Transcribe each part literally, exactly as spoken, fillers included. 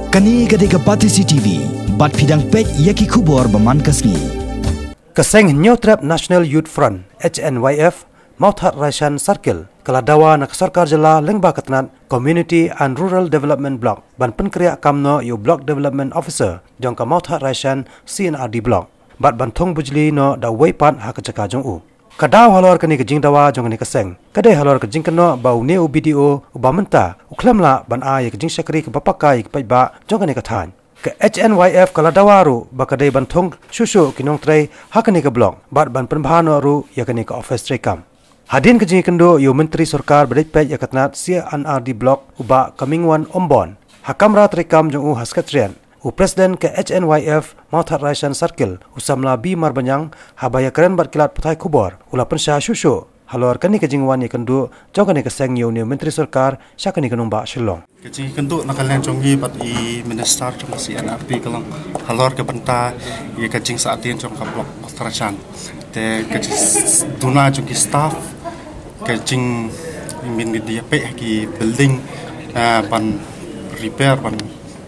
Kane ka dei ka Batesi T V, bad phi dang peit ïa ki khubor ba man ka sngi. Ka seng Hynñiewtrep National Youth Front, H N Y F, Mawthadraishan Circle, ka la dawa na ka sorkar jylla lyngba ka tnat Community and Rural Development Block ban pynkhreh kam noh ïa u Block Development Officer jong ka Mawthadraishan C and R D Block, bad ban thung bujli noh da uwei pat ha ka jaka jong u. Ka daw halor kane ka jingdawa jong kane ka seng ka dei halor ka jingkynnoh ba une u B D O uba mynta u khlem lah ban ai ïa ka jingshakri kaba paka ïa ki paidbah jong kane ka thaiñ. Ka H N Y F ka la dawa ruh ba ka dei ban thung shuh shuh ki nongtrei ha kane ka block bad ban pynbha noh ruh ïa kane ka office treikam. Hadien ka jingïakynduh ïa u Myntri Sorkar ba dei peit ïa ka tnat C and R D Block, u Bah Comingone Ymbon, ha kamra treikam jong u ha Secretariat, u President ka H N Y F Mawthadraishan Circle, u samla B Marbaniang, haba ïakren bad ki lad pathai khubor, u la pynshai shuh shuh halor kane ka jingwan ïakynduh jong kane ka seng ïa une u Myntri Sorkar sha kane ka nongbah Shillong. Ka jingïakynduh na ka liang jong ngi bad i Minister jong ka C and R D ka long halor ka bynta ïa ka jingsahtien jong ka block Mawthadraishan. Te ka jingduna jong ki staff, ka jingmyntoi ïa peit ha ki building, ah, ban repair, ban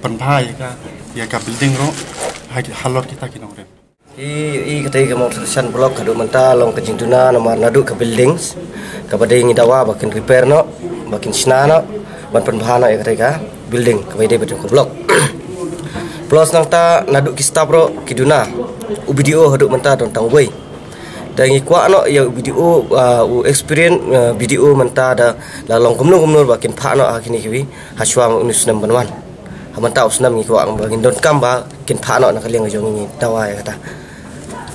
pynbha ïa ka, ïa ka building ruh ha ki, halor kita ki nongrim. I, i katei ka Mawthadraishan block haduh mynta long ka jingduna namar naduh ka buildings kaba dei ngi dawa ba kin repair noh, ba kin shna noh, ban pynbha noh ïa katei ka building kaba dei ba jong ka block. Plus nangta naduh ki staff ruh ki duna, u B D O haduh mynta don tang uwei. Te ngi kwah noh ïa u B D O, ah, u experience, ah, B D O mynta da la long kumno kumno ba kin phah noh ha kine kiwei ha shuwa u snem ban wan. Ha mynta u snem ngi kwah ba ngin donkam ba kin phah noh na ka liang jong ngi, dawa ïa kata.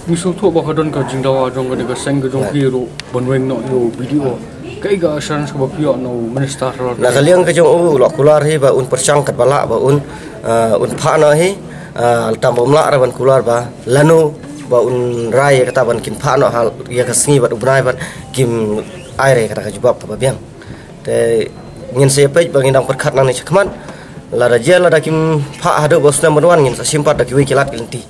Ngi sngewthuh ba ka don ka jingdawa jong kane ka seng ka jong phi ruh ban weng noh ïa u B D O. Kaei ka assurance kaba phi ïoh na u Minister? Na ka liang ka jong u, u la kular hi ba un pyrshang katba lah ba un, ah, un phah noh hi, ah, tang ba um lah re ban kular ba lano ba un rai ïa kata ban kin phah noh ha ïa ka sngi bad u bnai bad kim ai re kata ka jubab kaba biang. Te ngin sa ïa peit ba ngin dang pyrkhat nangne shakhmat. Lada jia, lada kim phah haduh ba u snem ban wan, ngin sa shim pat da kiwei ki lad ki lynti.